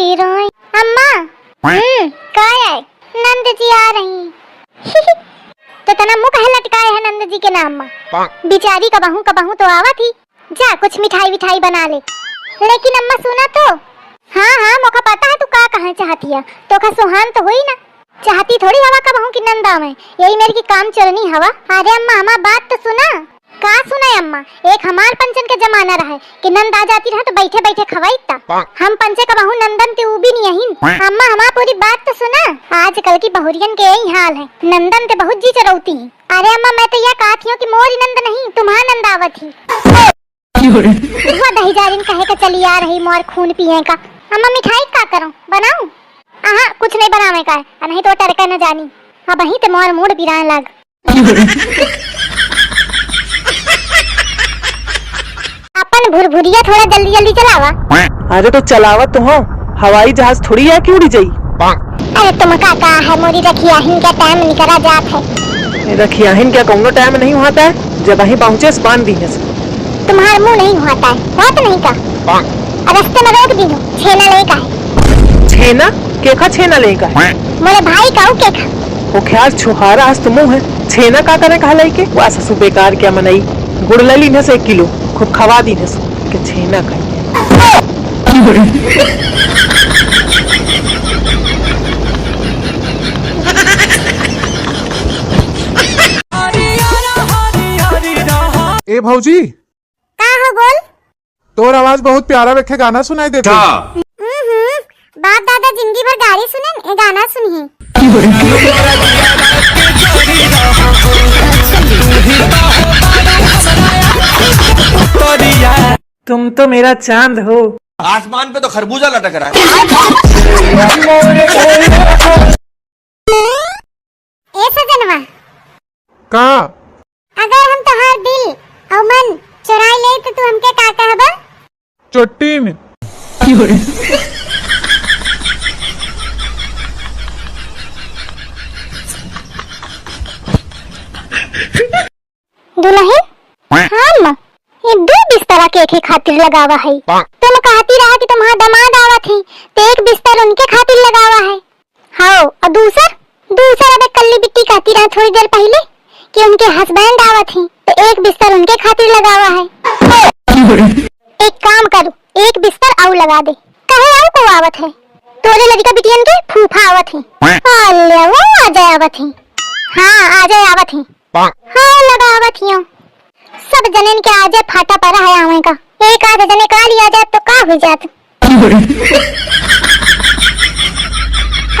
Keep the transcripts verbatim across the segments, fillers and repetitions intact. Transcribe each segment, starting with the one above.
हीरोइन। अम्मा। हम्म, का है? नंद जी आ रही। तो तना मुँह काहे लटकाए है नंद जी के नाम मा? बिचारी कबहूँ कबहूँ तो आवत ही। जा, कुछ मिठाई विठाई बना ले। लेकिन अम्मा, सुना तो। हाँ, हाँ, मोका पता है तू का कहना चाहती है। तोका सुहान तो हुई ना। चाहती थोड़ी हवा कबहूँ कि नंद आवे। यही मेरे की काम चोरनी हवा। अरे अम्मा, हमार बात तो सुना। का सुना अम्मा? एक हमार पंचन के जमाना रहे कि नंद आ जाती रहे तो बैठे बैठे खवाई ता। हम पंचे कबहूँ नंदन ते ऊ भी नहीं अहिन। अम्मा, हमार पूरी बात तो सुना। आजकल की बहुरियन के यही हाल है, नंदन ते बहुत जी चरौती हैं। अरे अम्मा, मैं तो यह कहत हियो कि मोरी नंद नहीं, तुम्हार नंद आवत ही। हुआ दही जारिन कहे का चली आ रही मोर खून पिए का। अम्मा, मिठाई का करूँ, बनाऊँ? अहाँ, कुछ नहीं बनावे का है, आ नहीं तो टरका न जानी। अब वहीं ते मोर मूड बिराए लाग। अपन भुरभुरिया थोड़ा जल्दी जल्दी चलावा। अरे तो चलावत तो हो, हवाई जहाज थोड़ी है कि उड़ी जाई। अरे तुमका का है, मोरी रखियाहिन का टाइम निकरा जात है। रखियाहिन का कौनो टाइम नहीं होता है, जब वहीं पहुँचे से बांध दीने से। तुम्हार मुँह नहीं होता है, होत नहीं का? रस्ते में रोक दीनो, छेना लेका है। छेना? केखा छेना लेका है? मोरे भाई का, ऊ केखा। वो ख्याल छुहारा हस तो मुँह है, छेना का करे कहा लइके? वाह ससु बेकार क्या मनई, गुड़ ले लीने से एक किलो, खूब खवा दीने से, के छेना खाइए। ए भौजी। का हो बोल? तोर आवाज बहुत प्यारा, एक ठे गाना सुनाई देते। अच्छा। हम्म, हम्म, बाप दादा जिंदगी भर गारी सुनेन, ए गाना सुनही। तुम तो मेरा चांद हो। आसमान पे तो खरबूजा लटक रहा है। ए सजनवा। का? अगर हम तोहार दिल अउ मन चुराई ले तो तू हमके का कहबा? चोट्टीन। दुलहिन, हाँ अम्मा, ये दू बिस्तरा केखे खातिर लगावा है। तुम कहती रहा कि तुम्हार दामाद आवत ही, तो एक बिस्तर उनके खातिर लगावा है। हाँ, और दूसर, दूसर अबे कल्ली बिट्टी कहती रहा थोड़ी देर पहिले कि उनके husband आवत ही, तो एक बिस्तर उनके खातिर लगावा है। एक काम करू, एक बिस्तर अउ लगा दे। कहे अउ को आवत है? तोरे लड़का बिटियन के फूफा आवत ही। अल्ले, वो आ जाए आवत ही। हाँ, आ जाए आवत ही। हाँ, लगावत हियो। सब जनेन के आजे फाटा परा है आवे का। एक आध जने का लिया जात तो का हुई जात?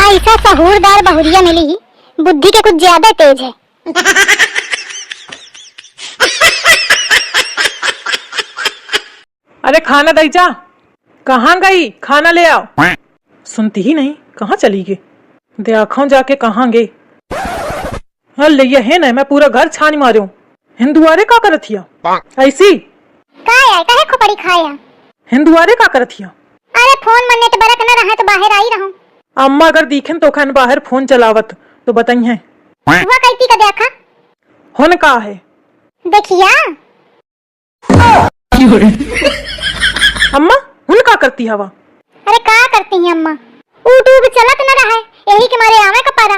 ऐसा सहूरदार बहुरिया मिली, बुद्धि के कुछ ज्यादा तेज है। अरे खाना दई जा, कहाँ गई? खाना ले आओ। सुनती ही नहीं, कहाँ चली गई? देखो जाके कहाँ गई। अरे ये है ना, मैं पूरा घर छानी मारे हूँ। हिंदुआरे का करत हिया? ऐसी? का है, काहे खोपड़ी खाया? हिंदुआरे का करत हिया? अरे फोन में network न रहा तो बाहर आई रहूं। अम्मा अगर दीखन तो खान बाहर फोन चलावत तो बताई हैं। हुआ कैती का देखा? होन का है? देखिया। अम्मा, हुन का करती हवा? अरे का करती हैं अम्मा, YouTube चलत न रहा है, यही के मारे आवे का पारा।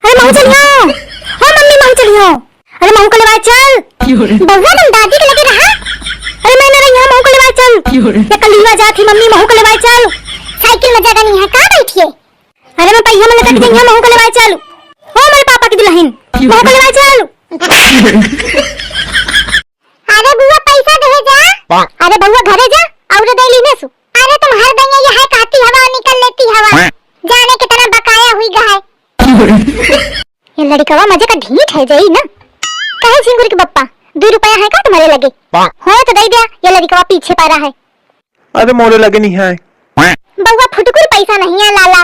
अरे महू चलियो, हो मम्मी महू चलियो। अरे महू के लेवाए चल। बउआ तुम दादी के लगे रहा। अरे मैं न रही हूँ, महू के लेवाए चल। ये कलीवा जात ही मम्मी महू के लेवाए चल। साइकिल में जगह नहीं है, कहाँ बैठिए? अरे मैं पहिया में लटक जइहूँ, महू के लेवाए चल। ओ मोरे पापा की दुलहिन, महू के लेवाए चल। अरे बुआ पैसा दे जा। अरे बउआ घरे जा, और दे लीने सु। अरे तुम हर दैया यह कहती हवा और निकल लेती हवा। जाने कितना बकाया हुई गा है। ये लड़कवा मजे का ढीठ है जाई ना। कहे झिंगुर के बप्पा, दो रुपया है का तुम्हारे लगे? हो तो दे दिया, ये लड़कवा पीछे पड़ा है। अरे मोरे लगे नहीं है। बउआ फुटकुर पैसा नहीं है लाला।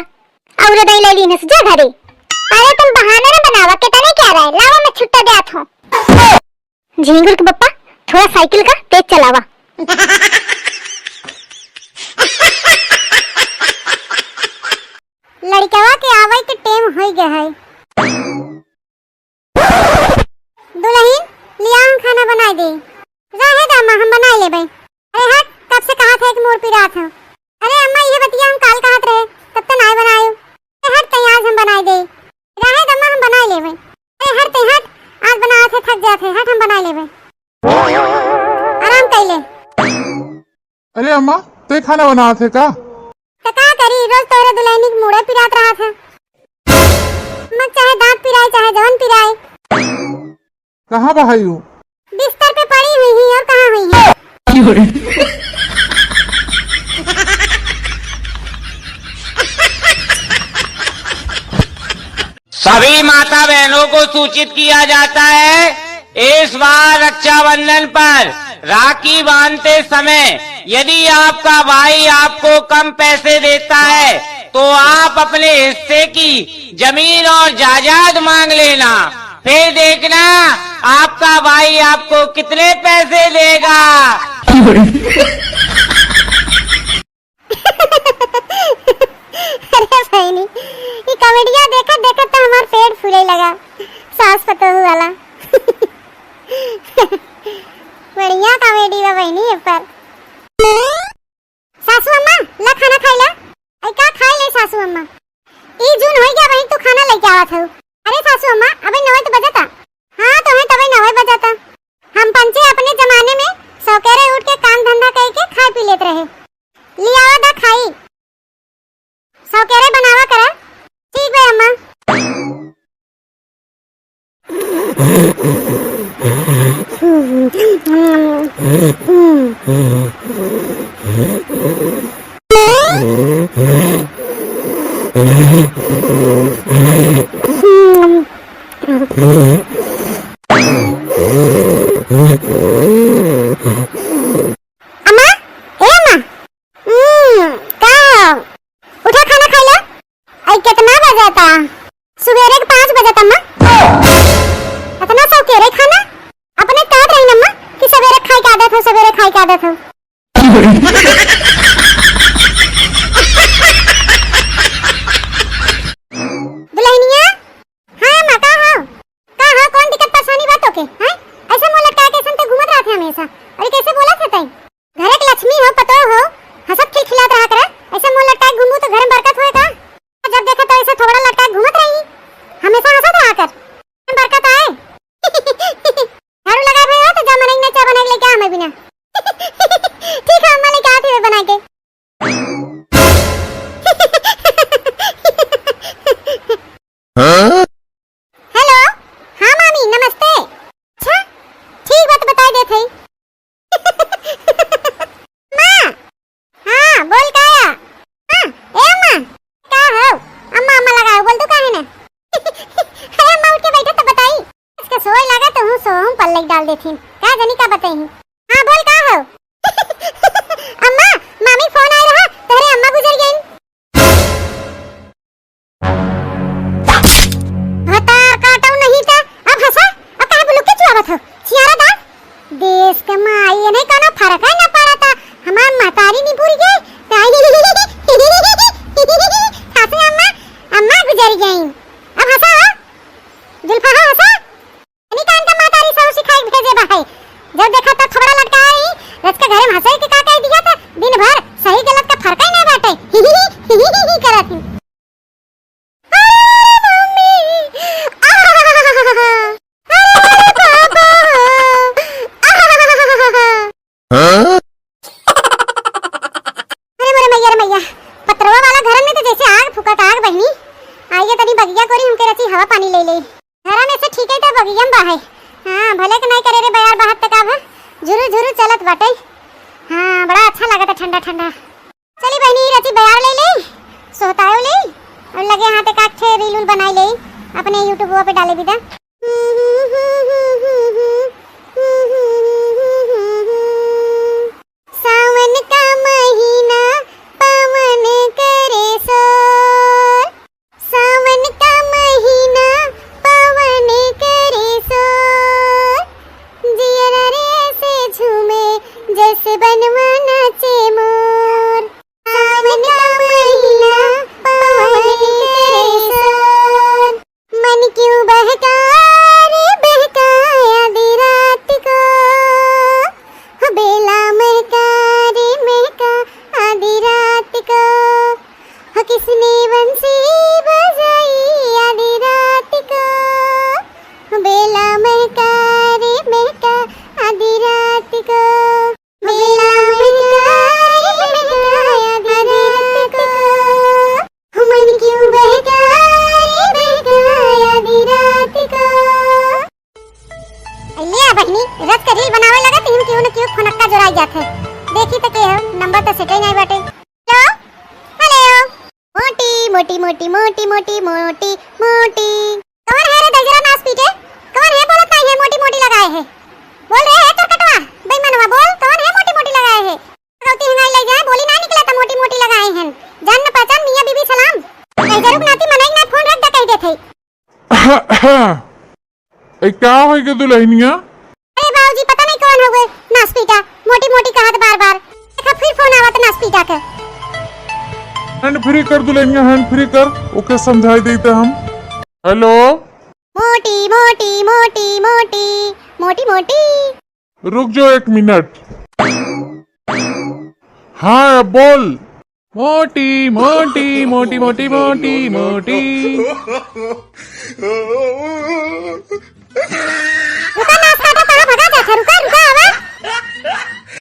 और दे ले लीने से जा घरे। अरे तुम बहाना ना बनावा, कितने क्या रहे, लावा मैं छुट्टा दे आत हूँ। झिंगुर के बप्पा, थोड़ा साइकिल का तेज चलावा। लड़कवा के आवे के टेम होई गए है। दुलहिन, लिया हम दे। रहे दा अम्मा, हम बनाइ लेबे। अरे हट, कब से कहत है कि मूड़ पिरात है। अरे अम्मा, इहे बतिया हम काल कहत रहे, तब तो नाय बनायो। अरे हट, तई आज हम बनाइ दे। रहे दा अम्मा, हम बनाइ लेबे। अरे हट, तई हट, आज बनावत है, थक जात है, हट हम बनाइ लेबे। आराम कइ ले। अरे अम्मा, तई खाना बनावत है का? त का करी, रोज तोहरे दुलहिनी के मूड़े पिरात रहत है। अम्मा, चाहे दांत पिराए, चाहे जवन पिराए। कहाँ बा है उ? बिस्तर पे पड़ी हुई ही, और कहाँ हुई ही? सभी माता बहनों को सूचित किया जाता है, इस बार रक्षाबंधन पर राखी बांधते समय यदि आपका भाई आपको कम पैसे देता है, तो आप अपने हिस्से की जमीन और जायदाद मांग लेना, फिर देखना आपका भाई आपको कितने पैसे देगा। अरे बहिनी, ई कॉमेडिया देखत देखत तो हमार पेट फूले लगा, सास पतोह वाला। बढ़िया कॉमेडी बा बहिनी ए पर। सासू अम्मा, ला खाना खाई ला। अरे का खाई ले सासू अम्मा? ई जून होई गया बहिन, तू खाना लेके आवत हऊ। अरे सासू अम्मा, अबे नवे तो बजता। हाँ, तो है तबे नवे बजता। हम पंचे अपने जमाने में सौकेरे उठ के काम धंधा कई के खाए पी लेत रहे। लियावा दा खाई। सौकेरे बनावा करा। ठीक बा अम्मा। अम्मा, ए अम्मा, हम्म, का हो? उठा खाना खाई ला। आई कितना बजाता? सुबेरे के पाँच बजाता अम्मा। इतना सौकेरे खाना? अपने कहत रही अम्मा कि सवेरे खाए के आदत हो, सवेरे खाए के आदत हो। दुलहिनिया, हाँ अम्मा, का हो? का हो, कौन दिक्कत परेशानी बा तोके, हैं? ऐसे मुँह लटकाए के ऐसन तो घूमत रहत है हमेशा। अरे कैसे बोलत है तई? घरे के लक्ष्मी हो, पतोह हो, हंसत खिलखिलात रहा करे। ऐसे मुँह लटकाए घूमू तो घर में बरकत होए का? जब देखा तो ऐसे थोबड़ा लटकाए घूमत रही, हमेशा हंसत रहा कर। बरकत आए। झाड़ू लगाए भई हो तो जा मनई ने चाय बनाए के लेके आ हमें बिना। ठीक है अम्मा, लेके आती है बना के। हाँ? हेलो, हाँ मामी, नमस्ते। अच्छा, ठीक बा, तो बताई देत हई। माँ, हाँ, बोल का या? हाँ, ए अम्मा, का हो? अम्मा, अम्मा लगाओ, बोल तू काहे ना? अरे अम्मा, उठ के बैठो तो बताई। इसका सोए लगा तो हूँ सोहम पर लग डाल देथिन। का जानी का बताई? हाँ, बोल का हो? अम्मा, मामी फोन आए रहा, तोहरे अम्मा गुजर गईन। भतार काटो नहीं त, अब हंसा, अब काहे बुलुक के चुआवत हो? चियारा दा। देश के माई, ये नहीं कोनो फर्क है ना पड़ता। हमार महतारी नहीं पूरी गई, तो आई सासू अम्मा, अम्मा गुजर गई। अब हंसा हो, जुल्फा हो हंसा। इन्हीं कान का महतारी सब सिखाई भेजे बा है। जब देखा तब थोबड़ा लटकाए रही, रच के घरे में हंसे के का कह दिया था, दिन भर सही गलत का फर्क ही नहीं बाटे। ही ही ही ही ही करत ही। अरे मम्मी, आह, अरे बाबा, आह। हाँ? अरे मोरे मैया रे मैया, पतरवा वाला घरन में तो जैसे आग फूकत आग बहिनी। आइए तनी बगिया कोरी हमके रची हवा पानी ले ले। घरा में से ठीक है तो बगिया में बा है। हाँ, भले के नहीं करे रे बयार बहत तक अब झुरु झुरु चलत बाटे। हाँ, बड़ा अच्छा लागत है ठंडा ठंडा। चली बहिनी, रची बयार ले ले, सोहतायो ले, और लगे हाथे का ठे reel उल बनाई ले, अपने YouTube पे डाले बिदा। सावन का महीना पवन करे शोर, सावन का महीना पवन करे शोर, जियरा रे से झूमे जैसे बनवा नाचे मोर। सावन का महीना पवन करे शोर, मन क्यों बहका रच के रील बनावे लगा तो इनकी उनकी फोनक्का जोराई जात है। देखी तो के हो, नंबर तो सेटे नहीं बाटे। हेलो, हेलो। मोटी मोटी मोटी मोटी मोटी मोटी मोटी। कौन है रे दहिजरा नास पीटे? कौन है बोलत नहीं है मोटी मोटी लगाए है? बोल रे है चोरकटवा, बेईमानवा बोल, कौन है मोटी मोटी लगाए है? गलती हिंगाई ले जाए, बोली ना निकला तो मोटी मोटी लगाए हैं। जान न पहचान मियाँ बीबी सलाम। दहिजरू के नाती मनई ना फोन रख दे कह देथे। ए, का होई गे दुलहिनिया? अरे बाबूजी, पता नहीं कौन हो गए, नासपीटा, मोटी मोटी कहत बार बार। देखा, फिर फोन आवत नासपीटा के। Hand free कर दुलहिनिया, hand free कर, ओके समझाई देते हम। हेलो। मोटी, मोटी, मोटी, मोटी, मोटी, मोटी। रुक जाओ एक मिनट। हाँ, अब बोल। मोटी, मोटी, मोटी, मोटी, मोटी, मोटी। रुका, नास काटा, कहाँ भगा जात है? रुका, रुका, आवा।